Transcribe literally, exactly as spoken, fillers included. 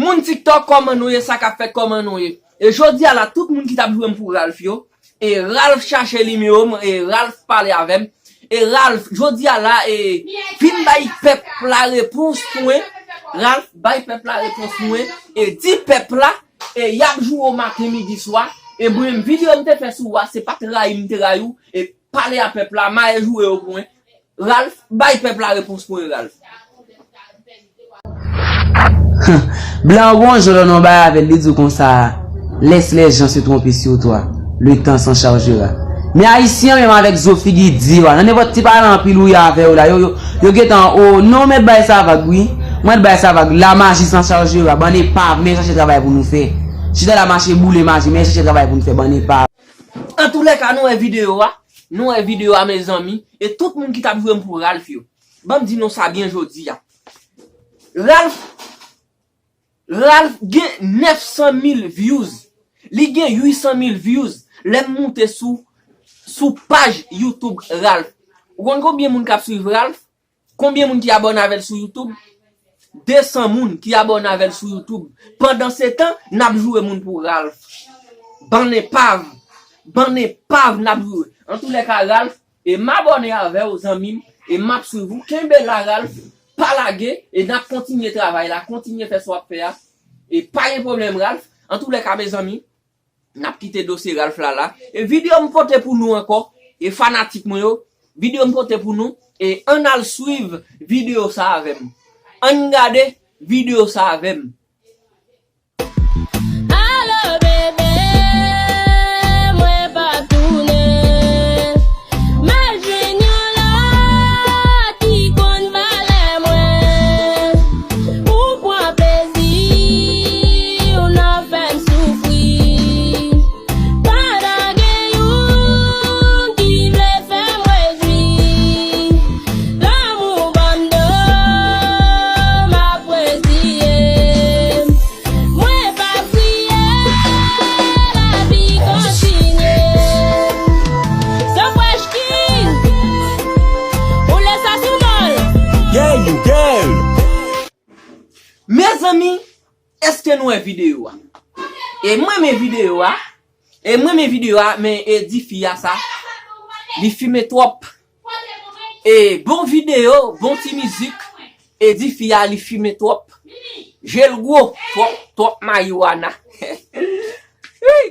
Moun TikTok, kòman nou ye? Sa k ap fèt, kòman nou ye? E jodi a la, tout moun ki t ap jwe m pou Ralph yo, e Ralph chache nimewo m, e Ralph pale avè m. E Ralph, jodi a la, e vin bay pèp la repons pou mwen. Ralph, bay pèp la repons pou mwen. E di pèp la, e y ap joure w maten, midi, swa. E mwen menm, videyo m te fè sou ou a, se pa t rayi m te rayi w. E pale a pèp la, maye joure yo pou mwen. Ralph, bay pèp la repons pou mwen, Ralph. Blan gon jan lè w nan yon bagay avè l, li di w konsa, laisse les gens se tromper sur toi, le temps s'en chargera. Men Ayisyen an menm avèk zo figi di yo a, nan nenpòt ti pale anpil ou ye avè yo la, yo, yo, yo gentan, o, non, mèt bay sa vag, wi. Mèt bay sa vag, la magie s'en chargera, bann epav, men chèche travay pou nou fè. Chita la mache boule maji, men chèche travay pou nou fè, bann epav. Antoulèka, nou wè videyo a, nou wè videyo a, mezanmi, e tout moun ki t ap jwe m pou Ralph yo. Ban m di nou sa byen jodi a. Ralph, Ralph gen nèf san mil views. Li gen uit san mil views. Lè m moute sou, sou paj YouTube Ralph. Ou konn konbyen moun k ap swiv Ralph? Konbyen moun ki abòne avè l sou YouTube? De san moun ki abòne avè l sou YouTube. Pandansetan, n ap joure moun pou Ralph. Bann epav. Bann epav n ap joure. Antoulèka, Ralph, e m abòne avè w, zanmi m, e m ap swiv ou. Kenbe la, Ralph, pa lage, e n ap kontinye travay la, kontinye fè sa w ap fè a. E pa gen pwoblèm, Ralph. Antoulèka, mezanmi, n ap kite dosye Ralph la la. E videyo m pote pou nou ankò, e fanatik mwen yo, videyo m pote pou nou, e ann al swiv videyo sa avè m. Ann gade videyo sa avè m. Alo bebe, mwen p ap tounen. M al jwenn yon lòt ki konn valè mwen. Ou pran plezi, ou nan fè m soufri. Pandan gen youn ki vle fè m rejwi. Lanmou ban m do, m ap reziye m. Mwen p ap kriye, lavi kontinye. So fresh king, ou lè sa sou mòl. Yeah, you girl. Mezanmi, èske nou wè videyo a? E mwen renmen videyo a. E mwen renmen videyo a, men e di fi a sa. Li fimen twòp. E bon videyo, bon ti mizik. E di fi a li fimen twòp. Je l gwo, twòp, twòp marijuana. Wi.